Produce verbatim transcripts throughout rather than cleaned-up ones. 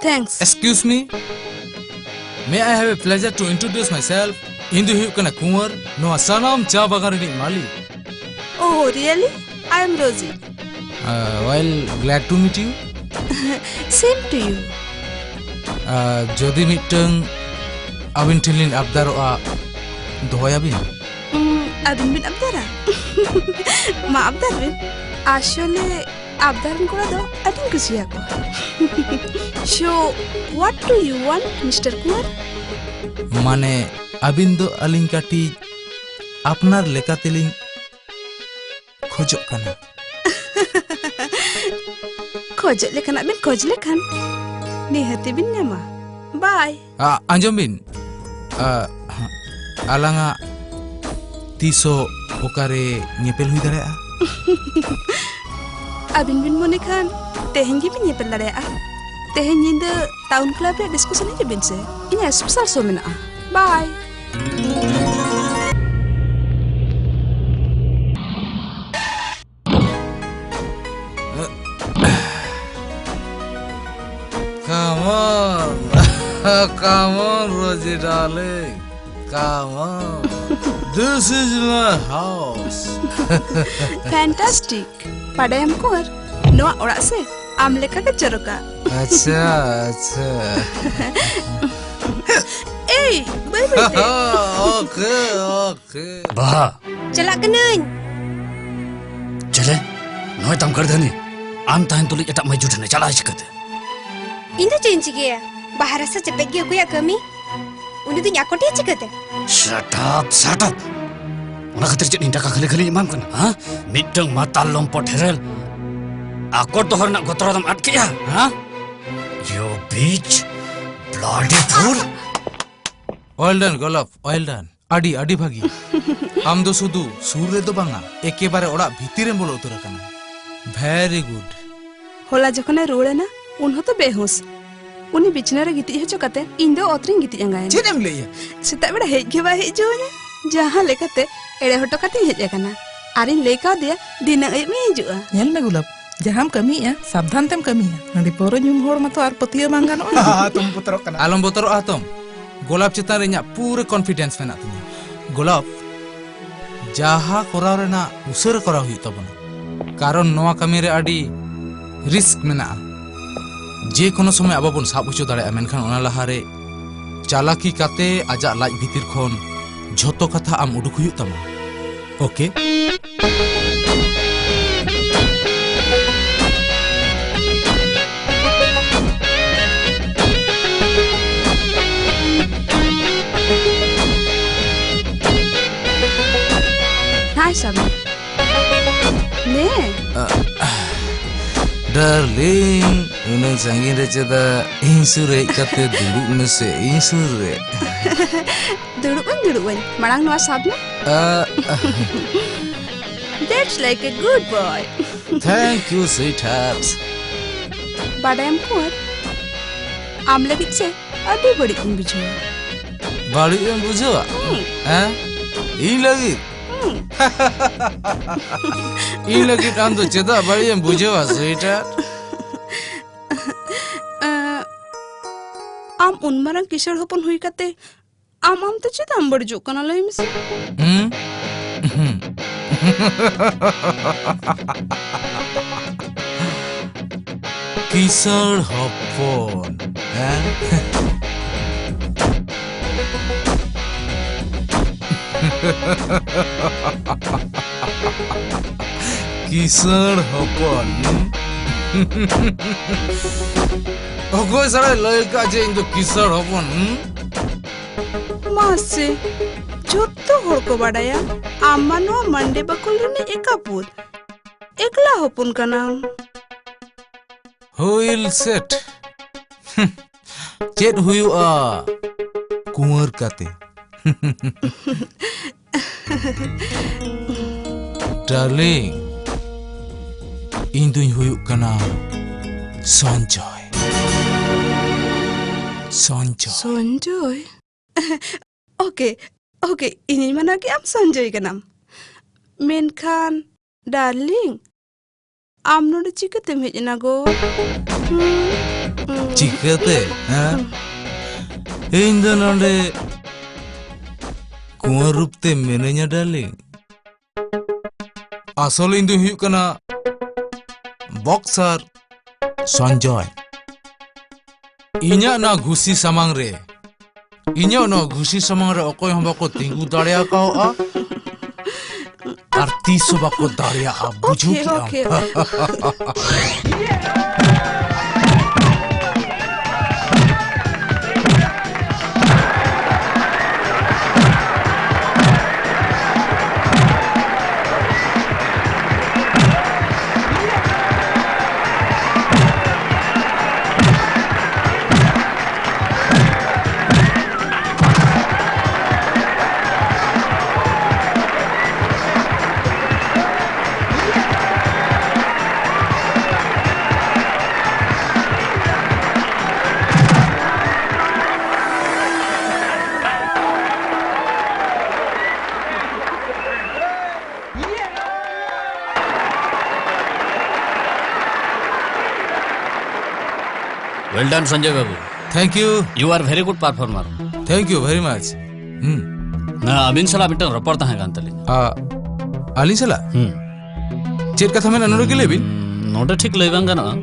Thanks. Excuse me. May I have a pleasure to introduce myself? ᱤᱧ ᱫᱚ ᱦᱩᱭᱩᱜ ᱠᱟᱱᱟ ᱠᱩᱸᱣᱟᱨ, ᱱᱚᱣᱟ ᱥᱟᱱᱟᱢ ᱪᱟ ᱵᱟᱜᱟᱱ ᱨᱤᱱᱤᱡ ᱢᱟᱹᱞᱤᱠ᱾ Oh, really? I am Rosie. Uh, well, glad to meet you. Same to you. Uh, ᱡᱩᱫᱤ ᱢᱤᱫᱴᱟᱝ ᱟᱹᱵᱤᱱ ᱴᱷᱮᱱ ᱞᱤᱧ ᱟᱵᱫᱟᱨᱚᱜᱼᱟ, ᱫᱚᱦᱚᱭᱟᱵᱤᱱ? ᱩᱸ, ᱟᱹᱵᱤᱱ ᱵᱤᱱ ᱟᱵᱫᱟᱨᱟ? ᱢᱟ ᱟᱵᱫᱟᱨ ᱵᱤᱱ᱾ ᱟᱥᱚᱞᱮ ᱟᱵᱫᱟᱨ ᱨᱮᱱ ᱠᱚᱲᱟ ᱫᱚ ᱟᱹᱰᱤᱧ ᱠᱩᱥᱤᱭᱟᱠᱚᱣᱟ᱾ So, what do you want, Mister ᱠᱩᱸᱣᱟᱨ? ᱢᱟᱱᱮ, ᱟᱹᱵᱤᱱ ᱫᱚ ᱟᱹᱞᱤᱧ ᱠᱟᱹᱴᱤᱡ ᱟᱯᱱᱟᱨ ᱞᱮᱠᱟᱛᱮᱞᱤᱧ ᱠᱷᱚᱡᱚᱜ ᱠᱟᱱᱟ᱾ ᱠᱷᱚᱡᱚᱜ ᱞᱮᱠᱟᱱᱟᱜ ᱵᱤᱱ ᱠᱷᱚᱡᱽ ᱞᱮᱠᱷᱟᱱ ᱱᱤᱦᱟᱹᱛᱤ ᱵᱤᱱ ᱧᱟᱢᱟ᱾ Bye. ᱟ, ᱟᱸᱡᱚᱢ ᱵᱤᱱ᱾ ᱟ, ᱟᱞᱟᱝᱟᱜ ᱛᱤᱥᱚᱜ ᱚᱠᱟᱨᱮ ᱧᱮᱯᱮᱞ ᱦᱩᱭ ᱫᱟᱲᱮᱭᱟᱜᱼᱟ? ᱟᱹᱵᱤᱱ ᱵᱤᱱ ᱢᱚᱱᱮ ᱠᱷᱟᱱ ᱛᱮᱦᱮᱧ ᱜᱮᱵᱤᱱ ᱧᱮᱯᱮᱞ ᱫᱟᱲᱮᱭᱟᱜᱼᱟ᱾ ᱛᱮᱦᱮᱧ ᱧᱤᱫᱟᱹ ᱴᱟᱣᱩᱱ ᱠᱞᱟᱵᱽ ᱨᱮ ᱰᱤᱥᱠᱟᱥᱚᱱ ᱦᱤᱡᱩᱜ ᱵᱤᱱ ᱥᱮ, ᱤᱧᱟᱹᱜ ᱥᱯᱮᱥᱟᱞ ᱥᱳ ᱢᱮᱱᱟᱜᱼᱟ᱾ Bye. Come on, come on, Rosie darling, come on. This is my house. Fantastic. ᱵᱟᱰᱟᱭᱟᱢ ᱠᱩᱸᱣᱟᱨ, ᱱᱚᱣᱟ ᱚᱲᱟᱜ ᱥᱮ ᱟᱢ ᱞᱮᱠᱟ ᱜᱮ ᱪᱚᱨᱚᱠᱟ᱾ ᱟᱪᱪᱷᱟ, ᱟᱪᱪᱷᱟ᱾ ᱮᱭ, ᱵᱟᱹᱭ ᱵᱟᱹᱭ ᱛᱮ᱾ Okay, okay. ᱵᱟᱦᱟ᱾ ᱪᱟᱞᱟᱜ ᱠᱟᱹᱱᱟᱹᱧ᱾ ᱪᱮᱞᱮ? ᱱᱚᱜᱼᱚᱭ ᱛᱟᱢ ᱠᱟᱹᱨᱫᱷᱟᱹᱱᱤ᱾ ᱟᱢ ᱛᱟᱦᱮᱱ ᱛᱩᱞᱩᱡ ᱮᱴᱟᱜ ᱢᱟᱹᱭᱡᱩ ᱴᱷᱮᱱᱮ ᱪᱟᱞᱟᱜᱼᱟ ᱪᱤᱠᱟᱹᱛᱮ? ᱤᱧ ᱫᱚ ᱪᱮᱫ ᱤᱧ ᱪᱤᱠᱟᱹᱭᱟ? ᱵᱟᱦᱟ ᱨᱟᱥᱟ ᱪᱮᱯᱮᱡ ᱜᱮ ᱚᱠᱚᱭᱟᱜ ᱠᱟᱹᱢᱤ? ᱩᱱᱤ ᱫᱚᱧ ᱟᱠᱚᱴᱮᱭᱟ ᱪᱤᱠᱟᱹᱛᱮ? Shut up, shut up! ᱚᱱᱟ ᱠᱷᱟᱹᱛᱤᱨ ᱪᱮᱫ ᱤᱧ ᱴᱟᱠᱟ ᱠᱷᱟᱹᱞᱤ ᱠᱷᱟᱹᱞᱤᱧ ᱮᱢᱟᱢ ᱠᱟᱱᱟ, ᱦᱮᱸ? ᱢᱤᱫᱴᱟᱝ ᱢᱟᱛᱟᱞ ᱞᱚᱢᱯᱚᱴ ᱦᱮᱨᱮᱞ ᱟᱠᱚᱴ ᱫᱚᱦᱚ ᱨᱮᱱᱟᱜ ᱜᱚᱛᱚᱨ ᱫᱚᱢ ᱟᱫ ᱠᱮᱜᱼᱟ, ᱦᱮᱸ? You bitch! Bloody fool! Well done, ᱜᱚᱞᱚᱯ, well done. ᱟᱹᱰᱤ, ᱟᱹᱰᱤ ᱵᱷᱟᱹᱜᱤ᱾ ᱟᱢ ᱫᱚ ᱥᱩᱫᱷᱩ ᱥᱩᱨ ᱨᱮᱫᱚ ᱵᱟᱝᱟ, ᱮᱠᱮᱵᱟᱨᱮ ᱚᱲᱟᱜ ᱵᱷᱤᱛᱤᱨ ᱨᱮᱢ ᱵᱚᱞᱚ ᱩᱛᱟᱹᱨ ᱟᱠᱟᱱᱟ᱾ Very good. ᱦᱚᱞᱟ ᱡᱚᱠᱷᱚᱱᱮ ᱨᱩᱣᱟᱹᱲ ᱮᱱᱟ, ᱩᱱ ᱦᱚᱸᱛᱚ ᱵᱮᱦᱩᱸᱥ᱾ ᱩᱱᱤ ᱵᱤᱪᱷᱱᱟᱹ ᱨᱮ ᱜᱤᱛᱤᱡ ᱦᱚᱪᱚ ᱠᱟᱛᱮ ᱤᱧ ᱫᱚ ᱚᱛ ᱨᱤᱧ ᱜᱤᱛᱤᱡ ᱟᱸᱜᱟᱭᱮᱱᱟ᱾ ᱪᱮᱫ ᱮᱢ ᱞᱟᱹᱭᱟ? ᱥᱮᱛᱟᱜ ᱵᱮᱲᱟ ᱦᱮᱡ ᱜᱮ ᱵᱟᱭ ᱦᱮᱡ ᱦᱚᱪᱚᱣᱟᱹᱧᱟ᱾ ᱡᱟᱦᱟᱸ ᱞᱮᱠᱟᱛᱮ ᱮᱲᱮ ᱦᱚᱴᱚ ᱠᱟᱛᱮᱧ ᱦᱮᱡ ᱟᱠᱟᱱᱟ᱾ ᱟᱨᱤᱧ ᱞᱟᱹᱭ ᱠᱟᱣᱫᱮᱭᱟ, "ᱫᱷᱤᱱᱟᱹᱝ ᱟᱹᱭᱩᱵ ᱤᱧ ᱦᱤᱡᱩᱜᱼᱟ᱾" ᱧᱮᱞ ᱢᱮ ᱜᱩᱞᱟᱵ, ᱡᱟᱦᱟᱸᱢ ᱠᱟᱹᱢᱤᱭᱮᱫᱼᱟ, ᱥᱟᱵᱫᱷᱟᱱ ᱛᱮᱢ ᱠᱟᱹᱢᱤᱭᱟ᱾ ᱦᱟᱺᱰᱤ ᱯᱟᱹᱣᱨᱟᱹ ᱧᱩ ᱦᱚᱲ ᱢᱟᱛᱚ ᱟᱨ ᱯᱟᱹᱛᱭᱟᱹᱣ ᱵᱟᱝ ᱜᱟᱱᱚᱜᱼᱟ᱾ ᱦᱟᱛᱚᱢ ᱵᱚᱛᱚᱨᱚᱜ ᱠᱟᱱᱟ᱾ ᱟᱞᱚᱢ ᱵᱚᱛᱚᱨᱚᱜᱼᱟ ᱦᱟᱛᱚᱢ᱾ ᱜᱳᱞᱟᱯ ᱪᱮᱛᱟᱱ ᱨᱮ ᱤᱧᱟᱹᱜ ᱯᱩᱨᱟᱹ confidence ᱢᱮᱱᱟᱜ ᱛᱤᱧᱟᱹ᱾ ᱜᱳᱞᱟᱯ, ᱡᱟᱦᱟᱸ ᱠᱚᱨᱟᱣ ᱨᱮᱱᱟᱜ ᱩᱥᱟᱹᱨᱟ ᱠᱚᱨᱟᱣ ᱦᱩᱭᱩᱜ ᱛᱟᱵᱚᱱᱟ, ᱠᱟᱨᱚᱱ ᱱᱚᱣᱟ ᱠᱟᱹᱢᱤ ᱨᱮ ᱟᱹᱰᱤ risk ᱢᱮᱱᱟᱜᱼᱟ᱾ ᱡᱮ ᱠᱳᱱᱳ ᱥᱚᱢᱚᱭ ᱟᱵᱚ ᱵᱚᱱ ᱥᱟᱵ ᱦᱚᱪᱚ ᱫᱟᱲᱮᱭᱟᱜᱼᱟ, ᱢᱮᱱᱠᱷᱟᱱ ᱚᱱᱟ ᱞᱟᱦᱟᱨᱮ ᱪᱟᱞᱟᱠᱤ ᱠᱟᱛᱮ ᱟᱡᱟᱜ ᱞᱟᱡ ᱵᱷᱤᱛᱤᱨ ᱠᱷᱚᱱ ᱡᱷᱚᱛᱚ ᱠᱟᱛᱷᱟ ᱟᱢ ᱩᱰᱩᱠ ᱦᱩᱭᱩᱜ ᱛᱟᱢᱟ᱾ OK? ᱦᱟᱭ ᱥᱟᱢᱤ᱾ ᱱᱮ᱾ ᱰᱟᱨᱞᱤᱝ, ᱩᱱᱟᱹᱜ ᱥᱟᱺᱜᱤᱧ ᱨᱮ ᱪᱮᱫᱟᱜ? ᱤᱧ ᱥᱩᱨ ᱨᱮ ᱦᱮᱡ ᱠᱟᱛᱮ ᱫᱩᱲᱩᱵ ᱢᱮᱥᱮ, ᱤᱧ ᱥᱩᱨ ᱨᱮ᱾ ᱫᱩᱲᱩᱵ ᱟᱹᱧ, ᱫᱩᱲᱩᱵ ᱟᱹᱧ᱾ ᱢᱟᱲᱟᱝ ᱱᱚᱣᱟ ᱥᱟᱵ ᱢᱮ᱾ ᱟ, That's like a good boy. Thank you, sweetheart. ᱵᱟᱰᱟᱭᱟᱢ ᱠᱩᱸᱣᱟᱨ, ᱟᱢ ᱞᱟᱹᱜᱤᱫ ᱥᱮ ᱟᱹᱰᱤ ᱵᱟᱹᱲᱤᱡ ᱤᱧ ᱵᱩᱡᱷᱟᱹᱣᱟ᱾ ᱵᱟᱹᱲᱤᱡ ᱮᱢ ᱵᱩᱡᱷᱟᱹᱣᱟ? ᱦᱩᱸ᱾ ᱦᱮᱸ? ᱤᱧ ᱞᱟᱹᱜᱤᱫ? ᱦᱩᱸ᱾ ᱤᱧ ᱞᱟᱹᱜᱤᱫ ᱟᱢ ᱫᱚ ᱪᱮᱫᱟᱜ ᱵᱟᱹᱲᱤᱡ ᱮᱢ ᱵᱩᱡᱷᱟᱹᱣᱟ, sweetheart? ᱮᱸ, ᱟᱢ ᱩᱱ ᱢᱟᱨᱟᱝ ᱠᱤᱥᱟᱹᱬ ᱦᱚᱯᱚᱱ ᱦᱩᱭ ᱠᱟᱛᱮ ᱟᱢ ᱟᱢᱛᱮ ᱪᱮᱫᱟᱜ ᱮᱢ ᱵᱟᱹᱲᱤᱡᱚᱜ ᱠᱟᱱᱟ, ᱞᱟᱹᱭ ᱢᱮᱥᱮ? ᱦᱩᱸ? ᱦᱩᱸ᱾ ᱠᱤᱥᱟᱹᱬ ᱦᱚᱯᱚᱱ, ᱦᱮᱸ? ᱠᱤᱥᱟᱹᱬ ᱦᱚᱯᱚᱱ? ᱚᱠᱚᱭ ᱥᱟᱞᱟᱭ ᱞᱟᱹᱭ ᱠᱟᱜ ᱡᱮ ᱤᱧ ᱫᱚ ᱠᱤᱥᱟᱹᱬ ᱦᱚᱯᱚᱱ, ᱦᱩᱸ? ᱢᱟᱥᱮ, ᱡᱚᱛᱚ ᱦᱚᱲ ᱠᱚ ᱵᱟᱰᱟᱭᱟ ᱟᱢ ᱢᱟ ᱱᱚᱣᱟ ᱢᱟᱱᱰᱤ ᱵᱟᱠᱩᱞ ᱨᱤᱱᱤᱡ ᱮᱠᱟᱯᱩᱛ, ᱮᱠᱞᱟ ᱦᱚᱯᱚᱱ ᱠᱟᱱᱟᱢ᱾ ᱦᱩᱭᱤᱞ ᱥᱮᱴ᱾ ᱪᱮᱫ ᱦᱩᱭᱩᱜᱼᱟ ᱠᱩᱸᱣᱟᱹᱨ ᱠᱟᱛᱮ? ᱰᱟᱨᱞᱤᱝ, ᱤᱧ ᱫᱩᱧ ᱦᱩᱭᱩᱜ ᱠᱟᱱᱟ ᱥᱚᱧᱡᱚᱭ᱾ ᱥᱚᱧᱡᱚᱭ᱾ ᱥᱚᱧᱡᱚᱭ? ᱳᱠᱮ, ᱳᱠᱮ, ᱤᱧᱤᱧ ᱢᱟᱱᱟᱣ ᱠᱮᱫ ᱟᱢ ᱥᱚᱧᱡᱚᱭ ᱠᱟᱱᱟᱢ᱾ ᱢᱮᱱᱠᱷᱟᱱ ᱰᱟᱨᱞᱤᱝ, ᱟᱢ ᱱᱚᱰᱮ ᱪᱤᱠᱟᱹᱛᱮᱢ ᱦᱮᱡ ᱮᱱᱟ ᱜᱳ? ᱦᱩᱸ, ᱦᱩᱸ᱾ ᱪᱤᱠᱟᱹᱛᱮ? ᱦᱮᱸ? ᱤᱧ ᱫᱚ ᱱᱚᱰᱮ ᱠᱩᱸᱣᱟᱹᱨ ᱨᱩᱯ ᱛᱮ ᱢᱤᱱᱟᱹᱧᱟ, ᱰᱟᱨᱞᱤᱝ᱾ ᱟᱥᱚᱞ ᱤᱧ ᱫᱚᱧ ᱦᱩᱭᱩᱜ ᱠᱟᱱᱟ ᱵᱚᱠᱥᱟᱨ ᱥᱚᱧᱡᱚᱭ᱾ ᱤᱧᱟᱹᱜ ᱱᱚᱣᱟ ᱜᱷᱩᱥᱤ ᱥᱟᱢᱟᱝ ᱨᱮ, ᱤᱧᱟᱹᱜ ᱱᱚᱣᱟ ᱜᱷᱩᱥᱤ ᱥᱟᱢᱟᱝ ᱨᱮ ᱚᱠᱚᱭ ᱦᱚᱸ ᱵᱟᱠᱚ ᱛᱤᱸᱜᱩ ᱫᱟᱲᱮ ᱟᱠᱟᱣᱜᱼᱟ ᱟᱨ ᱛᱤᱥ ᱦᱚᱸ ᱵᱟᱠᱚ ᱫᱟᱲᱮᱭᱟᱜᱼᱟ, ᱵᱩᱡᱷᱟᱹᱣ ᱳᱠᱮ, ᱠᱮᱜᱼᱟᱢ? Okay. Well done, Sanjay Babu. Thank you. You are very good performer. Thank you very much. ᱦᱩᱸ᱾ ᱱᱟ, ᱟᱹᱵᱤᱱ ᱥᱟᱞᱟᱜ ᱢᱤᱫᱴᱟᱝ ᱨᱚᱯᱚᱲ ᱛᱟᱦᱮᱸ ᱠᱟᱱ ᱛᱟᱹᱞᱤᱧᱟ᱾ ᱟ, ᱟᱹᱞᱤᱧ ᱥᱟᱞᱟᱜ? ᱦᱩᱸ᱾ ᱪᱮᱫ ᱠᱟᱛᱷᱟ ᱢᱮᱱᱟᱜᱼᱟ, ᱱᱚᱰᱮ ᱜᱮ ᱞᱟᱹᱭ ᱵᱤᱱ᱾ ᱦᱩᱸ, ᱱᱚᱰᱮ ᱴᱷᱤᱠ ᱞᱟᱹᱭ ᱵᱟᱝ ᱜᱟᱱᱚᱜᱼᱟ᱾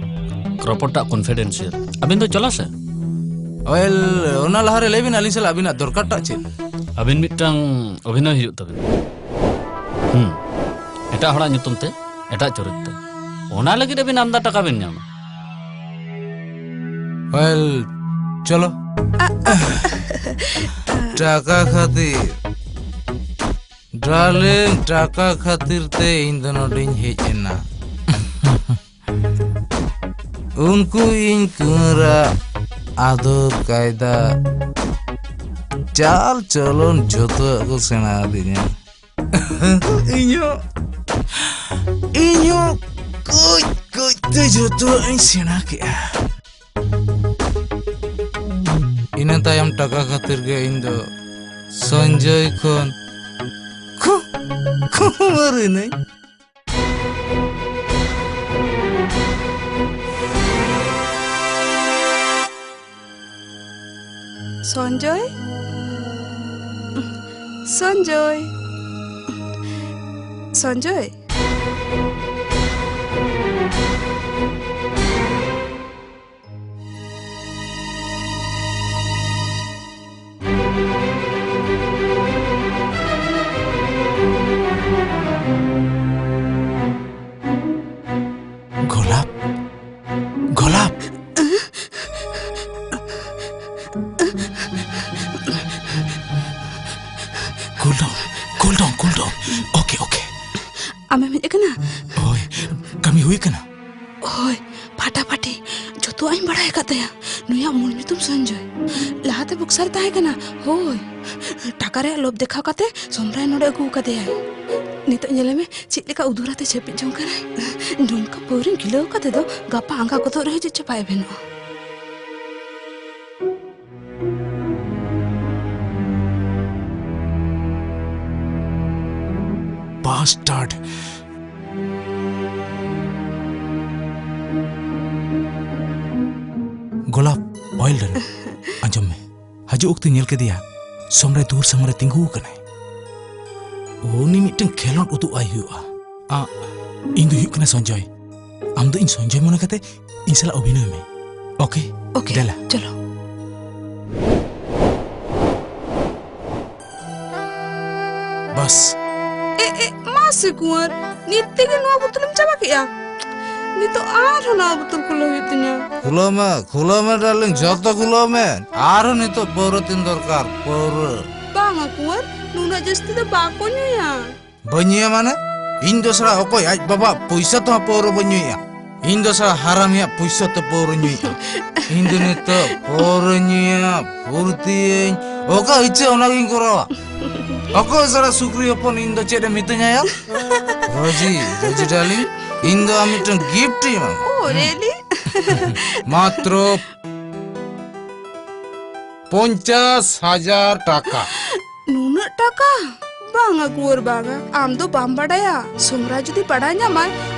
ᱨᱚᱯᱚᱲ ᱴᱟᱜ confidential. ᱟᱹᱵᱤᱱ ᱫᱚ ᱪᱚᱞᱚ ᱥᱮ᱾ Well, ᱚᱱᱟ ᱞᱟᱦᱟᱨᱮ ᱞᱟᱹᱭ ᱵᱤᱱ, ᱟᱹᱞᱤᱧ ᱥᱟᱞᱟᱜ ᱟᱹᱵᱤᱱᱟᱜ ᱫᱚᱨᱠᱟᱨ ᱴᱟᱜ ᱪᱮᱫ? ᱟᱹᱵᱤᱱ ᱢᱤᱫᱴᱟᱝ ᱚᱵᱷᱤᱱᱚᱭ ᱦᱩᱭᱩᱜ ᱛᱟᱹᱵᱤᱱᱟ᱾ ᱦᱩᱸ᱾ ᱮᱴᱟᱜ ᱦᱚᱲᱟᱜ ᱧᱩᱛᱩᱢ ᱛᱮ, ᱮᱴᱟᱜ ᱪᱚᱨᱤᱛ ᱛᱮ᱾ ᱚᱱᱟ ᱞᱟᱹᱜᱤᱫ ᱟᱹᱵᱤᱱ ᱟᱢᱫᱟ ᱴᱟᱠᱟ ᱵᱤᱱ ᱧᱟᱢᱟ᱾ Well, ᱪᱚᱞᱚ᱾ ᱴᱟᱠᱟ ᱠᱷᱟᱹᱛᱤᱨ, ᱰᱟᱨᱞᱤᱝ, ᱴᱟᱠᱟ ᱠᱷᱟᱹᱛᱤᱨ ᱛᱮ ᱤᱧ ᱫᱚ ᱱᱚᱰᱮᱧ ᱦᱮᱡ ᱮᱱᱟ᱾ ᱩᱱᱠᱩ ᱤᱧ ᱠᱩᱸᱣᱟᱹᱨᱟᱜ ᱟᱫᱚᱨ ᱠᱟᱭᱫᱟ ᱪᱟᱞ ᱪᱚᱞᱚᱱ ᱡᱚᱛᱚᱣᱟᱜ ᱠᱚ ᱥᱮᱬᱟ ᱟᱹᱫᱤᱧᱟ᱾ ᱤᱧᱦᱚᱸ, ᱤᱧᱦᱚᱸ ᱠᱟᱹᱡ ᱠᱟᱹᱡ ᱛᱮ ᱡᱚᱛᱚᱣᱟᱜ ᱤᱧ ᱥᱮᱬᱟ ᱠᱮᱜᱼᱟ᱾ ᱤᱱᱟᱹ ᱛᱟᱭᱚᱢ ᱴᱟᱠᱟ ᱠᱷᱟᱹᱛᱤᱨ ᱜᱮ ᱤᱧ ᱫᱚ ᱥᱚᱧᱡᱚᱭ ᱠᱷᱚᱱ ᱠᱷᱩ-, ᱠᱷᱩᱢᱟᱹᱨ ᱮᱱᱟᱹᱧ᱾ ᱥᱚᱧᱡᱚᱭ? ᱥᱚᱧᱡᱚᱭ? ᱥᱚᱧᱡᱚᱭ? ᱜᱳᱞᱟᱯ, ᱜᱳᱞᱟᱯ᱾ Cool down, cool down, cool down. Okay, okay. ᱟᱢᱮᱢ ᱦᱮᱡ ᱟᱠᱟᱱᱟ? ᱦᱳᱭ, ᱠᱟᱹᱢᱤ ᱦᱩᱭ ᱟᱠᱟᱱᱟ? ᱦᱳᱭ, ᱯᱷᱟᱴᱟᱯᱷᱟᱴᱤ᱾ ᱡᱚᱛᱚᱣᱟᱜ ᱤᱧ ᱵᱟᱲᱟᱭ ᱟᱠᱟᱫ ᱛᱟᱭᱟ᱾ ᱱᱩᱭᱟᱜ ᱢᱩᱞ ᱧᱩᱛᱩᱢ ᱥᱚᱧᱡᱚᱭ᱾ ᱞᱟᱦᱟᱛᱮ ᱵᱚᱠᱥᱟᱨ ᱛᱟᱦᱮᱸ ᱠᱟᱱᱟ᱾ ᱦᱳᱭ, ᱴᱟᱠᱟ ᱨᱮᱭᱟᱜ ᱞᱳᱵᱷ ᱫᱮᱠᱷᱟᱣ ᱠᱟᱛᱮ ᱥᱚᱢᱨᱟᱭ ᱱᱚᱰᱮ ᱟᱹᱜᱩ ᱟᱠᱟᱫᱮᱭᱟᱭ᱾ ᱱᱤᱛᱚᱜ ᱧᱮᱞᱮ ᱢᱮ, ᱪᱮᱫ ᱞᱮᱠᱟ ᱩᱫᱩᱨ ᱟᱛᱮ ᱪᱷᱟᱹᱯᱤᱫ ᱡᱚᱝ ᱠᱟᱱᱟᱭ᱾ ᱱᱚᱝᱠᱟ ᱯᱟᱹᱣᱨᱟᱹᱧ ᱜᱤᱞᱟᱹᱣ ᱠᱟᱛᱮ ᱫᱚ ᱜᱟᱯᱟ ᱟᱸᱜᱟ ᱜᱚᱫᱚᱜ ᱨᱮᱦᱚᱸ ᱪᱮᱫ ᱪᱚ ᱵᱟᱭ ᱮᱵᱷᱮᱱᱚᱜᱼᱟ᱾ Bastard! ᱜᱳᱞᱟᱯ, well done. ᱟᱸᱡᱚᱢ ᱢᱮ, ᱦᱤᱡᱩᱜ ᱚᱠᱛᱮ ᱧᱮᱞ ᱠᱮᱫᱮᱭᱟ, ᱥᱚᱢᱨᱟᱭ ᱫᱩᱣᱟᱹᱨ ᱥᱟᱢᱟᱝ ᱨᱮ ᱛᱤᱸᱜᱩ ᱟᱠᱟᱱᱟᱭ᱾ ᱩᱱᱤ ᱢᱤᱫᱴᱟᱝ ᱠᱷᱮᱞᱳᱰ ᱩᱫᱩᱜ ᱟᱭ ᱦᱩᱭᱩᱜᱼᱟ᱾ ᱟ, ᱤᱧ ᱫᱚ ᱦᱩᱭᱩᱜ ᱠᱟᱱᱟ ᱥᱚᱧᱡᱚᱭ᱾ ᱟᱢ ᱫᱚ ᱤᱧ ᱥᱚᱧᱡᱚᱭ ᱢᱚᱱᱮ ᱠᱟᱛᱮ ᱤᱧ ᱥᱟᱞᱟᱜ ᱚᱵᱷᱤᱱᱚᱭ ᱢᱮ᱾ Okay? Okay, ᱫᱮᱞᱟ᱾ ᱪᱚᱞᱚ᱾ ᱵᱟᱥ᱾ ᱮ, ᱮ, ᱢᱟ ᱥᱮ ᱠᱩᱸᱣᱟᱨ, ᱱᱤᱛ ᱛᱮᱜᱮ ᱱᱚᱣᱟ ᱵᱳᱛᱚᱞᱮᱢ ᱪᱟᱵᱟ ᱠᱮᱜᱼᱟ? ᱱᱤᱛᱚᱜ ᱟᱨᱦᱚᱸ ᱱᱟᱣᱟ ᱵᱳᱛᱚᱞ ᱠᱷᱩᱞᱟᱹᱣ ᱦᱩᱭᱩᱜ ᱛᱤᱧᱟ᱾ ᱠᱷᱩᱞᱟᱹᱣ ᱢᱮ, ᱠᱷᱩᱞᱟᱹᱣ ᱢᱮ darling, ᱡᱚᱛᱚ ᱠᱷᱩᱞᱟᱹᱣ ᱢᱮ᱾ ᱟᱨᱦᱚᱸ ᱱᱤᱛᱚᱜ ᱯᱟᱹᱣᱨᱟᱹ ᱛᱤᱧ ᱫᱚᱨᱠᱟᱨ, ᱯᱟᱹᱣᱨᱟᱹ᱾ ᱵᱟᱝᱟ ᱠᱩᱸᱣᱟᱨ, ᱱᱩᱱᱟᱹᱜ ᱡᱟᱹᱥᱛᱤ ᱫᱚ ᱵᱟᱠᱚ ᱧᱩᱭᱟ᱾ ᱵᱟᱹᱧ ᱧᱩᱭᱟ ᱢᱟᱱᱮ? ᱤᱧ ᱫᱚ ᱥᱟᱞᱟ ᱚᱠᱚᱭ ᱟᱡ ᱵᱟᱵᱟᱣᱟᱜ ᱯᱚᱭᱥᱟ ᱛᱮᱦᱚᱸ ᱯᱟᱹᱣᱨᱟᱹ ᱵᱟᱹᱧ ᱧᱩᱭᱟ᱾ ᱤᱧ ᱫᱚ ᱥᱟᱞᱟ ᱦᱟᱨᱟᱢᱤᱭᱟᱜ ᱯᱚᱭᱥᱟ ᱛᱮ ᱯᱟᱹᱣᱨᱟᱹ ᱧᱩᱭᱟ᱾ ᱤᱧ ᱫᱚ ᱱᱤᱛᱚᱜ ᱯᱟᱹᱣᱨᱟᱹ ᱧᱩᱭᱟ, ᱯᱷᱩᱨᱛᱤᱭᱟᱹᱧ, ᱚᱠᱟ ᱤᱪᱪᱷᱟᱹ ᱚᱱᱟᱜᱤᱧ ᱠᱚᱨᱟᱣᱟ᱾ ᱚᱠᱚᱭ ᱥᱟᱞᱟᱜ ᱥᱩᱠᱨᱤ ᱦᱚᱯᱚᱱ ᱤᱧ ᱫᱚ ᱪᱮᱫ ᱮᱢ ᱢᱤᱛᱟᱹᱧᱟ ᱭᱟ? ᱨᱚᱡᱤ, ᱨᱚᱡᱤ ᱰᱟᱨᱞᱤᱝ, ᱤᱧ ᱫᱚ ᱟᱢ ᱢᱤᱫᱴᱟᱝ ᱜᱤᱯᱷᱴ ᱤᱧ ᱮᱢᱟᱢᱟ᱾ ᱳ, ᱨᱮᱞᱤ? ᱢᱟᱛᱨᱚ ᱯᱚᱧᱪᱟᱥ ᱦᱟᱡᱟᱨ ᱴᱟᱠᱟ᱾ ᱱᱩᱱᱟᱹᱜ ᱴᱟᱠᱟ? ᱵᱟᱝᱟ ᱠᱩᱣᱟᱹᱨ, ᱵᱟᱝᱟ᱾ ᱟᱢ ᱫᱚ ᱵᱟᱢ ᱵᱟᱰᱟᱭᱟ, ᱥᱚᱢᱨᱟᱭ ᱡᱩᱫᱤ ᱵᱟᱰᱟᱭ ᱧᱟᱢᱟᱭ,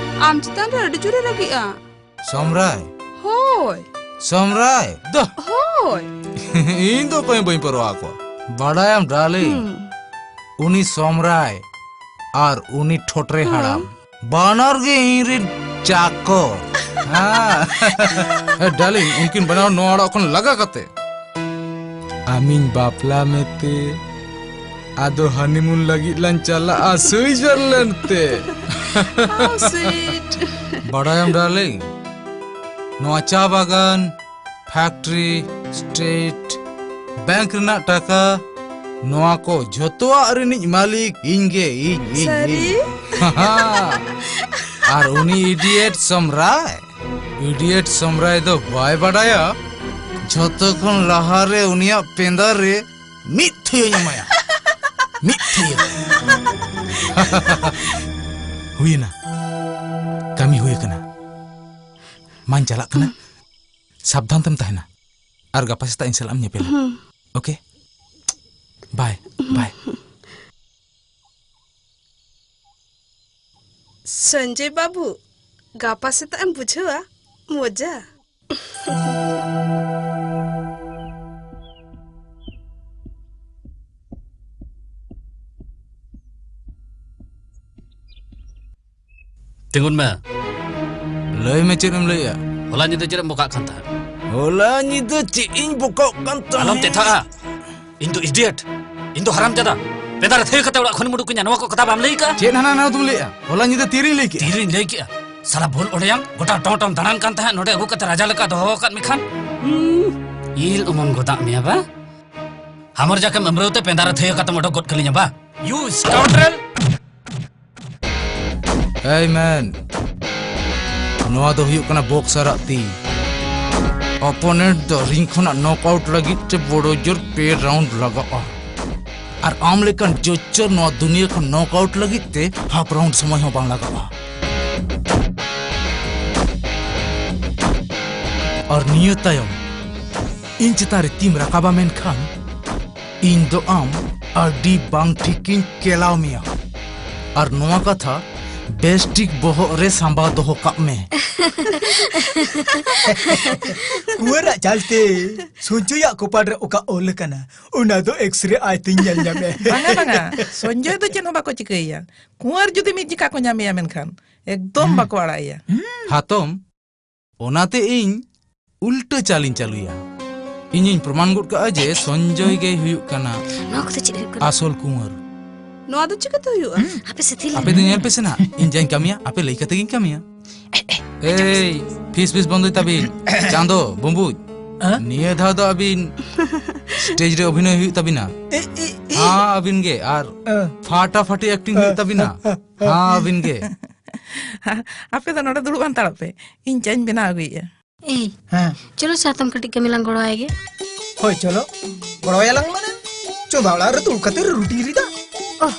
ᱟᱢ ᱪᱮᱛᱟᱱ ᱨᱮ ᱟᱹᱰᱤ ᱡᱳᱨᱮ ᱨᱟᱹᱜᱤᱜᱼᱟ᱾ ᱥᱚᱢᱨᱟᱭ? ᱦᱳᱭ᱾ ᱥᱚᱢᱨᱟᱭ ᱫᱚ? ᱦᱳᱭ᱾ ᱤᱧ ᱫᱚ ᱚᱠᱚᱭ ᱦᱚᱸ ᱵᱟᱹᱧ ᱯᱟᱨᱣᱟ ᱟᱠᱚᱣᱟ᱾ ᱵᱟᱰᱟᱭᱟᱢ ᱰᱟᱨᱞᱤᱝ, ᱦᱩᱸ᱾ ᱩᱱᱤ ᱥᱚᱢᱨᱟᱭ ᱟᱨ ᱩᱱᱤ ᱴᱷᱚᱴᱨᱮ ᱦᱩᱸ᱾ ᱦᱟᱲᱟᱢ ᱵᱟᱱᱟᱨ ᱜᱮ ᱤᱧ ᱨᱮᱱ ᱪᱟᱠᱚᱨ᱾ ᱦᱮᱸ᱾ ᱦᱮᱸ, ᱰᱟᱨᱞᱤᱝ, ᱩᱱᱠᱤᱱ ᱵᱟᱱᱟᱨ ᱱᱚᱣᱟ ᱚᱲᱟᱜ ᱠᱷᱚᱱ ᱞᱟᱜᱟ ᱠᱟᱛᱮ ᱟᱢᱤᱧ ᱵᱟᱯᱞᱟ ᱢᱮᱛᱮ᱾ ᱟᱫᱚ ᱦᱟᱱᱤᱢᱩᱱ ᱞᱟᱹᱜᱤᱫ ᱞᱟᱝ ᱪᱟᱞᱟᱜᱼᱟ ᱥᱩᱭᱡᱟᱨᱞᱮᱱᱰ ᱛᱮ᱾ How sweet. ᱵᱟᱰᱟᱭᱟᱢ ᱰᱟᱨᱞᱤᱝ, ᱱᱚᱣᱟ ᱪᱟ ᱵᱟᱜᱟᱱ, ᱯᱷᱮᱠᱴᱨᱤ, ᱥᱴᱮᱴ, ᱵᱮᱝᱠ ᱨᱮᱱᱟᱜ ᱴᱟᱠᱟ, ᱱᱚᱣᱟ ᱠᱚ ᱡᱷᱚᱛᱚᱣᱟᱜ ᱨᱤᱱᱤᱡ ᱢᱟᱹᱞᱤᱠ ᱤᱧ ᱜᱮ, ᱤᱧ, ᱤᱧ, ᱥᱟᱹᱨᱤ? ᱤᱧ᱾ ᱟᱨ ᱩᱱᱤ ᱤᱰᱤᱭᱮᱴ ᱥᱚᱢᱨᱟᱭ, ᱤᱰᱤᱭᱮᱴ ᱥᱚᱢᱨᱟᱭ ᱫᱚ ᱵᱟᱭ ᱵᱟᱰᱟᱭᱟ, ᱡᱷᱚᱛᱚ ᱠᱷᱚᱱ ᱞᱟᱦᱟᱨᱮ ᱩᱱᱤᱭᱟᱜ ᱯᱮᱸᱫᱟ ᱨᱮ ᱢᱤᱫ ᱛᱷᱩᱭᱟᱹᱧ ᱮᱢᱟᱭᱟ᱾ ᱢᱤᱫ ᱛᱷᱩᱭᱟᱹ᱾ ᱦᱩᱭᱮᱱᱟ᱾ ᱠᱟᱹᱢᱤ ᱦᱩᱭ ᱟᱠᱟᱱᱟ᱾ ᱢᱟᱧ ᱪᱟᱞᱟᱜ ᱠᱟᱱᱟ᱾ ᱥᱟᱵᱫᱷᱟᱱ ᱛᱮᱢ ᱛᱟᱦᱮᱱᱟ᱾ ᱟᱨ ᱜᱟᱯᱟ ᱥᱮᱛᱟᱜ ᱤᱧ ᱥᱟᱞᱟᱜ ᱮᱢ ᱧᱮᱯᱮᱞᱟ᱾ ᱦᱩᱸ᱾ ᱳᱠᱮ? ᱵᱟᱭ, ᱵᱟᱭ᱾ ᱥᱚᱧᱡᱚᱭ ᱵᱟᱹᱵᱩ, ᱜᱟᱯᱟ ᱥᱮᱛᱟᱜ ᱮᱢ ᱵᱩᱡᱷᱟᱹᱣᱟ ᱢᱚᱡᱟ᱾ ᱛᱤᱸᱜᱩᱱ ᱢᱮ᱾ ᱞᱟᱹᱭ ᱢᱮ, ᱪᱮᱫ ᱮᱢ ᱞᱟᱹᱭᱮᱜᱼᱟ? ᱦᱚᱞᱟ ᱧᱤᱫᱟᱹ ᱪᱮᱫ ᱮᱢ ᱵᱚᱠᱟᱜ ᱠᱟᱱ ᱛᱟᱦᱮᱸᱫ? ᱦᱚᱞᱟ ᱧᱤᱫᱟᱹ ᱪᱮᱫ ᱤᱧ ᱵᱚᱠᱟᱜ ᱠᱟᱱ ᱛᱟᱦᱮᱸᱫ? ᱟᱞᱚᱢ ᱛᱮᱛᱷᱟᱜᱼᱟ᱾ ᱤᱧ ᱫᱚ ᱤᱰᱤᱭᱮᱴ, ᱤᱧ ᱫᱚ ᱦᱟᱨᱟᱢ ᱡᱟᱫᱟ᱾ ᱯᱮᱸᱫᱟ ᱨᱮ ᱛᱷᱟᱹᱭᱟᱹ ᱠᱟᱛᱮ ᱚᱲᱟᱜ ᱠᱷᱚᱱᱮᱢ ᱩᱰᱩᱠ ᱠᱤᱧᱟ, ᱱᱚᱣᱟ ᱠᱚ ᱠᱟᱛᱷᱟ ᱵᱟᱢ ᱞᱟᱹᱭ ᱠᱟᱜᱼᱟ? ᱪᱮᱫ ᱦᱟᱱᱟ ᱱᱟᱣᱟ ᱫᱚᱢ ᱞᱟᱹᱭᱮᱜᱼᱟ? ᱦᱚᱞᱟ ᱧᱤᱫᱟᱹ ᱛᱤᱨᱮᱧ ᱞᱟᱹᱭ ᱠᱮᱜᱼᱟ? ᱛᱤᱨᱮᱧ ᱞᱟᱹᱭ ᱠᱮᱜᱼᱟ? ᱥᱟᱞᱟ ᱵᱷᱩᱞ ᱚᱲᱮᱭᱟᱝ, ᱜᱚᱴᱟ ᱴᱚᱸ ᱴᱚᱸ ᱫᱟᱬᱟᱱ ᱠᱟᱱ ᱛᱟᱦᱮᱸᱫ, ᱱᱚᱰᱮ ᱟᱹᱜᱩ ᱠᱟᱛᱮ ᱨᱟᱡᱟ ᱞᱮᱠᱟ ᱫᱚᱦᱚ ᱟᱠᱟᱫ ᱢᱮᱠᱷᱟᱱ? ᱦᱩᱸ, ᱤᱞ ᱚᱢᱚᱱ ᱜᱚᱫᱟᱜ ᱢᱮᱭᱟ ᱵᱟ? ᱦᱟᱢᱚᱨ ᱡᱟᱠᱮᱢ ᱟᱹᱢᱨᱟᱹᱣ ᱛᱮ ᱯᱮᱸᱫᱟ ᱨᱮ ᱛᱷᱟᱹᱭᱟᱹ ᱠᱟᱛᱮᱢ ᱚᱰᱚᱠ ᱜᱚᱫ ᱠᱟᱹᱞᱤᱧᱟ ᱵᱟ? You scoundrel! Hey man, ᱱᱚᱣᱟ ᱫᱚ ᱦᱩᱭᱩᱜ ᱠᱟᱱᱟ ᱵᱚᱠᱥᱟᱨᱟᱜ ᱛᱤ᱾ ᱚᱯᱳᱱᱮᱱᱴ ᱫᱚ ᱨᱤᱝ ᱠᱷᱚᱱᱟᱜ ᱱᱚᱠ ᱟᱣᱩᱴ ᱞᱟᱹᱜᱤᱫ ᱛᱮ ᱵᱚᱲᱚ ᱡᱳᱨ ᱯᱮ ᱨᱟᱣᱩᱱᱰ ᱞᱟᱜᱟᱜᱼᱟ᱾ ᱟᱨ ᱟᱢ ᱞᱮᱠᱟᱱ ᱡᱚᱪᱪᱚᱨ ᱱᱚᱣᱟ ᱫᱩᱱᱤᱭᱟᱹ ᱠᱷᱚᱱ ᱱᱚᱠ ᱟᱣᱩᱴ ᱞᱟᱹᱜᱤᱫ ᱛᱮ ᱦᱟᱯ ᱨᱟᱣᱩᱱᱰ ᱥᱚᱢᱚᱭ ᱦᱚᱸ ᱵᱟᱝ ᱞᱟᱜᱟᱜᱼᱟ᱾ ᱟᱨ ᱱᱤᱭᱟᱹ ᱛᱟᱭᱚᱢ ᱤᱧ ᱪᱮᱛᱟᱱ ᱨᱮ ᱛᱤᱢ ᱨᱟᱠᱟᱵᱟ, ᱢᱮᱱᱠᱷᱟᱱ ᱤᱧ ᱫᱚ ᱟᱢ ᱟᱹᱰᱤ ᱵᱟᱝ ᱴᱷᱤᱠᱤᱧ ᱠᱮᱞᱟᱣ ᱢᱮᱭᱟ᱾ ᱟᱨ ᱱᱚᱣᱟ ᱠᱟᱛᱷᱟ ᱵᱮᱥ ᱴᱷᱤᱠ ᱵᱚᱦᱚᱜ ᱨᱮ ᱥᱟᱸᱵᱟᱣ ᱫᱚᱦᱚ ᱠᱟᱜ ᱢᱮ᱾ ᱠᱩᱸᱣᱟᱨᱟᱜ ᱪᱟᱞᱛᱮ ᱥᱚᱧᱡᱚᱭᱟᱜ ᱠᱚᱯᱟᱲ ᱨᱮ ᱚᱠᱟ ᱚᱞ ᱟᱠᱟᱱᱟ, ᱚᱱᱟ ᱫᱚ ᱮᱠᱥᱨᱮ ᱟᱭ ᱛᱮᱧ ᱧᱮᱞ ᱧᱟᱢᱮ᱾ ᱵᱟᱝᱟ, ᱵᱟᱝᱟ, ᱥᱚᱧᱡᱚᱭ ᱫᱚ ᱪᱮᱫ ᱦᱚᱸ ᱵᱟᱠᱚ ᱪᱤᱠᱟᱹᱭᱮᱭᱟ᱾ ᱠᱩᱸᱣᱟᱨ ᱡᱩᱫᱤ ᱢᱤᱫ ᱡᱚᱠᱷᱟ ᱠᱚ ᱧᱟᱢᱮᱭᱟ, ᱢᱮᱱᱠᱷᱟᱱ ᱮᱠᱫᱚᱢ ᱵᱟᱠᱚ ᱟᱲᱟᱜᱮᱭᱟ᱾ ᱦᱟᱛᱚᱢ, ᱚᱱᱟᱛᱮ ᱤᱧ ᱩᱞᱴᱟᱹ ᱪᱟᱞᱤᱧ ᱪᱟᱹᱞᱩᱭᱟ᱾ ᱤᱧᱤᱧ ᱯᱨᱚᱢᱟᱱ ᱜᱚᱫ ᱠᱟᱜᱼᱟ ᱡᱮ ᱥᱚᱧᱡᱚᱭ ᱜᱮᱭ ᱦᱩᱭᱩᱜ ᱠᱟᱱᱟ ᱱᱚᱣᱟ ᱠᱚᱫᱚ ᱪᱮᱫ ᱦᱩᱭᱩᱜ ᱠᱟᱱᱟ? ᱟᱥᱚᱞ ᱠᱩᱸᱣᱟᱨ᱾ ᱱᱚᱣᱟ ᱫᱚ ᱪᱤᱠᱟᱹᱛᱮ ᱦᱩᱭᱩᱜᱼᱟ? ᱟᱯᱮ ᱥᱮ ᱛᱤᱨᱞᱟᱹ ᱟᱯᱮ ᱫᱚ ᱧᱮᱞ ᱯᱮ ᱥᱮ ᱱᱟᱜ, ᱤᱧ ᱡᱟᱧ ᱠᱟᱹᱢᱤᱭᱟ, ᱟᱯᱮ ᱞᱟᱹᱭ ᱠᱟᱛᱮ ᱜᱤᱧ ᱠᱟᱹᱢᱤᱭᱟ᱾ ᱮᱭ, ᱯᱷᱤᱥ ᱯᱷᱤᱥ ᱵᱚᱱᱫᱚᱭ ᱛᱟᱵᱤᱱ᱾ ᱪᱟᱸᱫᱚ, ᱵᱩᱢᱵᱩᱡ, ᱦᱮᱸ? ᱱᱤᱭᱟᱹ ᱫᱷᱟᱣ ᱫᱚ ᱟᱹᱵᱤᱱ ᱥᱴᱮᱡ ᱨᱮ ᱚᱵᱷᱤᱱᱚᱭ ᱦᱩᱭᱩᱜ ᱛᱟᱵᱤᱱᱟ᱾ ᱮ, ᱮ, ᱮ᱾ ᱦᱮᱸ, ᱟᱹᱵᱤᱱ ᱜᱮ᱾ ᱟᱨ ᱦᱮᱸ᱾ ᱯᱷᱟᱴᱟᱯᱷᱟᱴᱤ ᱮᱠᱴᱤᱝ ᱦᱩᱭᱩᱜ ᱛᱟᱵᱤᱱᱟ᱾ ᱦᱮᱸ, ᱟᱹᱵᱤᱱ ᱜᱮ᱾ ᱟᱯᱮ ᱫᱚ ᱱᱚᱰᱮ ᱫᱩᱲᱩᱵ ᱦᱟᱛᱟᱲᱚᱜ ᱯᱮ, ᱤᱧ ᱪᱟᱧ ᱵᱮᱱᱟᱣ ᱟᱹᱜᱩᱭᱮᱫᱼᱟ᱾ ᱮᱭ, ᱦᱮᱸ᱾ ᱪᱚᱞᱚ ᱥᱮ ᱦᱟᱛᱚᱢ ᱠᱟᱹᱴᱤᱡ ᱠᱟᱹᱢᱤ ᱞᱟᱝ ᱜᱚᱲᱚ ᱟᱭ ᱜᱮ᱾ ᱦᱳᱭ, ᱪᱚᱞᱚ, ᱜᱚᱲᱚ ᱟᱭᱟᱞᱟᱝ ᱢᱟᱱᱮ? ᱪᱚᱸᱫᱟ ᱚᱲᱟᱜ ᱨᱮ ᱫᱩᱲᱩᱵ ᱠᱟᱛᱮ ᱨᱩᱴᱤ ᱨᱤᱫᱟ᱾ ᱚᱦ,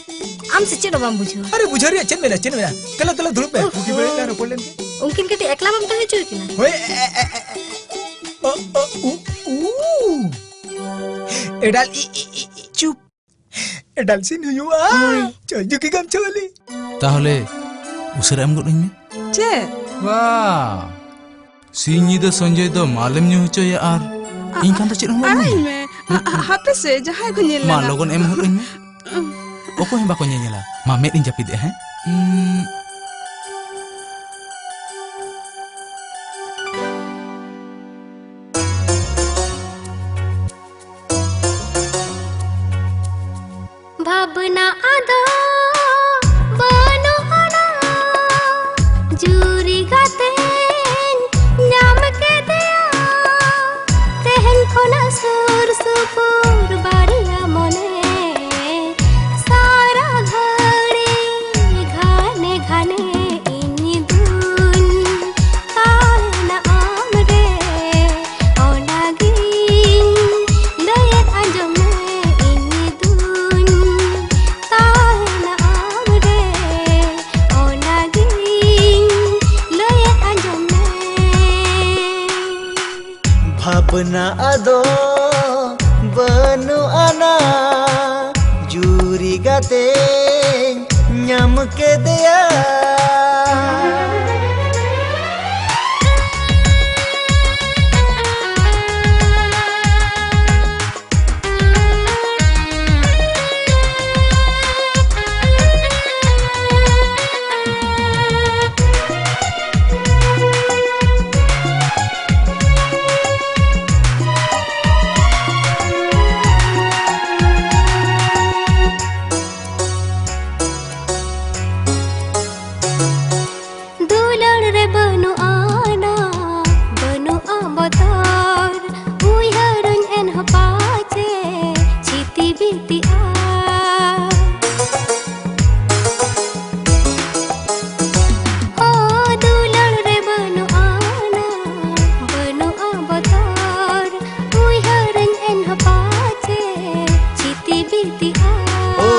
ᱟᱢ ᱥᱮ ᱪᱮᱫ ᱦᱚᱸ ᱵᱟᱢ ᱵᱩᱡᱷᱟᱹᱣᱟ? ᱟᱨᱮ, ᱵᱩᱡᱷᱟᱹᱣ ᱨᱮᱭᱟᱜ ᱪᱮᱫ ᱢᱮᱱᱟᱜᱼᱟ, ᱪᱮᱫ ᱢᱮᱱᱟᱜᱼᱟ? ᱫᱮᱞᱟ, ᱫᱮᱞᱟ, ᱫᱩᱲᱩᱵ ᱢᱮ, ᱳᱦᱳ᱾ ᱵᱩᱜᱤ ᱵᱟᱹᱲᱤᱡ ᱞᱟᱝ ᱨᱚᱯᱚᱲ ᱞᱮᱱ ᱜᱮ᱾ ᱩᱱᱠᱤᱱ ᱠᱟᱹᱴᱤᱡ ᱮᱠᱞᱟ ᱵᱟᱢ ᱛᱟᱦᱮᱸ ᱦᱚᱪᱚ ᱠᱤᱱᱟ? ᱦᱳᱭ, ᱮ, ᱮ, ᱮ, ᱮ, ᱮ᱾ ᱚ, ᱚ, ᱩ, ᱩ᱾ ᱮᱰᱟᱞ, ᱤ, ᱤ, ᱤ, ᱤ, ᱪᱩᱯ᱾ ᱮᱰᱟᱞ ᱥᱤᱱ ᱦᱩᱭᱩᱜᱼᱟ᱾ ᱦᱳᱭ᱾ ᱪᱚ, ᱡᱩᱠᱤ ᱜᱟᱢᱪᱷᱟ ᱣᱟᱞᱤ᱾ ᱛᱟᱦᱚᱞᱮ ᱩᱥᱟᱹᱨᱟ ᱮᱢ ᱜᱚᱫ ᱟᱹᱧ ᱢᱮ᱾ ᱪᱮᱫ? ᱵᱟ, ᱥᱤᱧ ᱧᱤᱫᱟᱹ ᱥᱚᱧᱡᱚᱭ ᱫᱚ ᱢᱟᱞᱮᱢ ᱧᱩ ᱦᱚᱪᱚᱭᱟ ᱟᱨ ᱤᱧ ᱠᱷᱟᱱ ᱫᱚ ᱪᱮᱫ ᱦᱚᱸ ᱵᱟᱢ ᱟᱲᱟᱜ ᱤᱧ ᱤᱢᱟᱹᱧᱟ᱾ ᱢᱮ᱾ ᱦᱟ-, ᱦᱟ-, ᱦᱟᱯᱮ ᱥᱮ, ᱡᱟᱦᱟᱸᱭ ᱠᱚ ᱧᱮᱞ ᱢᱟ, ᱞᱟᱜᱟ᱾ ᱞᱚᱜᱚᱱ ᱮᱢ ᱦᱚᱫ ᱟᱹᱧ ᱢᱮ᱾ ᱚᱠᱚᱭ ᱦᱚᱸ ᱵᱟᱠᱚ ᱧᱮᱧᱮᱞᱟ᱾ ᱢᱟ, ᱢᱮᱫ ᱤᱧ ᱡᱟᱹᱯᱤᱫᱮᱜᱼᱟ, ᱦᱮᱸ? ᱩᱸ᱾ ᱵᱷᱟᱵᱽᱱᱟ ᱟᱫᱚ ᱵᱟᱹᱱᱩᱜ ᱟᱱᱟ, ᱡᱩᱨᱤ ᱜᱟᱛᱮᱧ ᱧᱟᱢ ᱠᱮᱫᱮᱭᱟ᱾ ᱛᱮᱦᱮᱧ ᱠᱷᱚᱱᱟᱜ ᱥᱩᱨ ᱥᱩᱯᱩᱨ ᱵᱟᱨᱭᱟ ᱢᱚᱱᱮ, ᱥᱟᱨᱟ ᱜᱷᱟᱹᱲᱤ ᱜᱷᱟᱱᱮ ᱜᱷᱟᱱᱮ ᱤᱧ ᱫᱩᱧ ᱛᱟᱦᱮᱱᱟ ᱟᱢ ᱨᱮ᱾ ᱱᱟ ᱟᱫᱚ ᱵᱟᱹᱱᱩᱜ ᱟᱱᱟ, ᱡᱩᱨᱤ ᱜᱟᱛᱮᱧ ᱧᱟᱢ ᱠᱮᱫᱮᱭᱟ᱾ ᱫᱩᱞᱟᱹᱲ ᱨᱮ ᱵᱟᱹᱱᱩᱜ ᱟᱱᱟ, ᱵᱟᱹᱱᱩᱜᱼᱟ ᱵᱚᱛᱚᱨ, ᱩᱭᱦᱟᱹᱨᱟᱹᱧ ᱮᱱᱦᱚᱸ ᱯᱟᱪᱮ ᱪᱷᱤᱛᱤ ᱵᱤᱛᱤᱜᱼᱟ᱾ ᱚ ᱫᱩᱞᱟᱹᱲ ᱨᱮ ᱵᱟᱹᱱᱩᱜ ᱟᱱᱟ, ᱵᱟᱹᱱᱩᱜᱼᱟ ᱵᱚᱛᱚᱨ, ᱩᱭᱦᱟᱹᱨᱟᱹᱧ ᱮᱱᱦᱚᱸ ᱯᱟᱪᱮ ᱪᱷᱤᱛᱤ ᱵᱤᱛᱤᱜᱼᱟ᱾ ᱳ,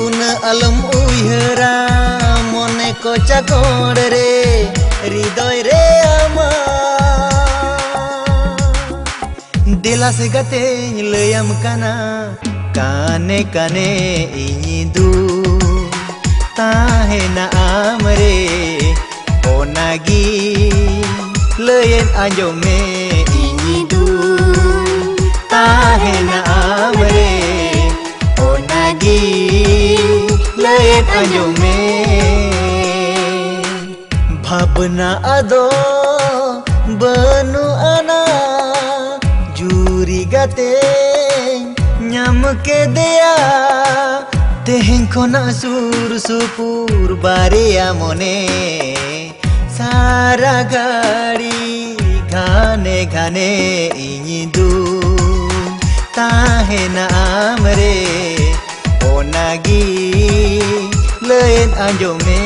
ᱩᱱᱟᱹᱜ ᱟᱞᱚᱢ ᱩᱭᱦᱟᱹᱨᱟ, ᱢᱚᱱᱮ ᱠᱚ ᱪᱟᱠᱚᱲ ᱨᱮ, ᱦᱨᱤᱫᱚᱭ ᱨᱮ ᱟᱢᱟᱜ᱾ ᱫᱮᱞᱟ ᱥᱮ ᱜᱟᱛᱮᱧ ᱞᱟᱹᱭᱟᱢ ᱠᱟᱱᱟ, ᱠᱟᱱᱮ ᱠᱟᱱᱮ ᱤᱧ ᱫᱩ ᱛᱟᱦᱮᱱᱟ ᱟᱢ ᱨᱮ, ᱚᱱᱟᱜᱮ ᱞᱟᱹᱭᱮᱫ ᱟᱸᱡᱚᱢ ᱢᱮ, ᱤᱧ ᱫᱩᱧ ᱛᱟᱦᱮᱱᱟ ᱟᱢ ᱨᱮ, ᱚᱱᱟᱜᱮ ᱞᱟᱹᱭᱮᱫ ᱟᱸᱡᱚᱢ ᱢᱮ᱾ ᱵᱷᱟᱵᱽᱱᱟ ᱟᱫᱚ ᱵᱟᱹᱱᱩᱜ ᱟᱱᱟ, ᱡᱩᱨᱤ ᱜᱟᱛᱮᱧ ᱧᱟᱢ ᱠᱮᱫᱮᱭᱟ᱾ ᱛᱮᱦᱮᱧ ᱠᱷᱚᱱᱟᱜ ᱥᱩᱨ ᱥᱩᱯᱩᱨ ᱵᱟᱨᱭᱟ ᱢᱚᱱᱮ, ᱥᱟᱨᱟ ᱜᱷᱟᱹᱲᱤ ᱜᱷᱟᱱᱮ ᱜᱷᱟᱱᱮ ᱤᱧ ᱫᱩᱧ ᱛᱟᱦᱮᱱᱟ ᱟᱢ ᱨᱮ, ᱚᱱᱟᱜᱮ ᱞᱟᱹᱭᱮᱫ ᱟᱸᱡᱚᱢ ᱢᱮ᱾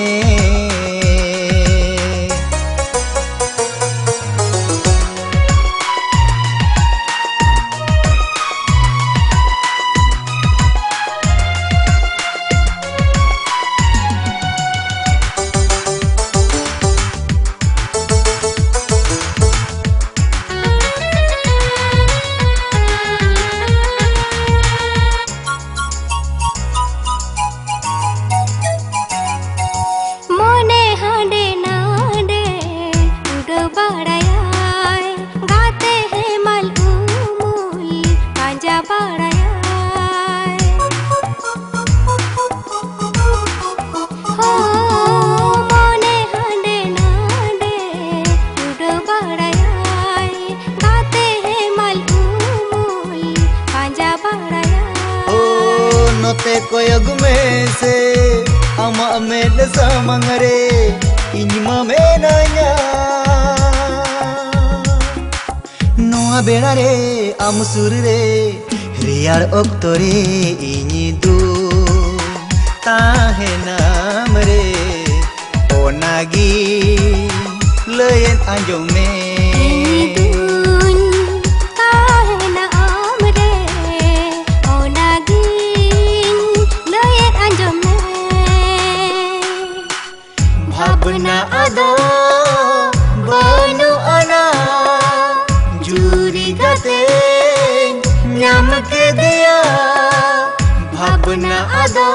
ᱠᱚᱭᱚᱜ ᱢᱮᱥᱮ ᱟᱢᱟᱜ ᱢᱮᱫ ᱥᱟᱢᱟᱝ ᱨᱮ ᱤᱧ ᱢᱟ ᱢᱮᱱᱟᱧᱟ᱾ ᱱᱚᱣᱟ ᱵᱮᱲᱟ ᱨᱮ ᱟᱢ ᱥᱩᱨ ᱨᱮ ᱨᱮᱭᱟᱲ ᱚᱠᱛᱚ ᱨᱮ ᱤᱧ ᱫᱩ ᱛᱟᱦᱮᱱᱟᱢ ᱨᱮ, ᱚᱱᱟᱜᱮ ᱞᱟᱹᱭᱮᱫ ᱟᱸᱡᱚᱢ ᱢᱮ᱾ ᱤᱧ ᱫᱩᱧ ᱛᱟᱦᱮᱱᱟ ᱟᱢ ᱨᱮ, ᱚᱱᱟᱜᱤᱧ ᱞᱟᱹᱭᱮᱫ ᱟᱸᱡᱚᱢ ᱢᱮ᱾ ᱵᱷᱟᱵᱽᱱᱟ ᱟᱫᱚ ᱵᱟᱹᱱᱩᱜ ᱟᱱᱟ, ᱡᱩᱨᱤ ᱜᱟᱛᱮᱧ ᱧᱟᱢ ᱠᱮᱫᱮᱭᱟ᱾ ᱵᱷᱟᱵᱽᱱᱟ ᱟᱫᱚ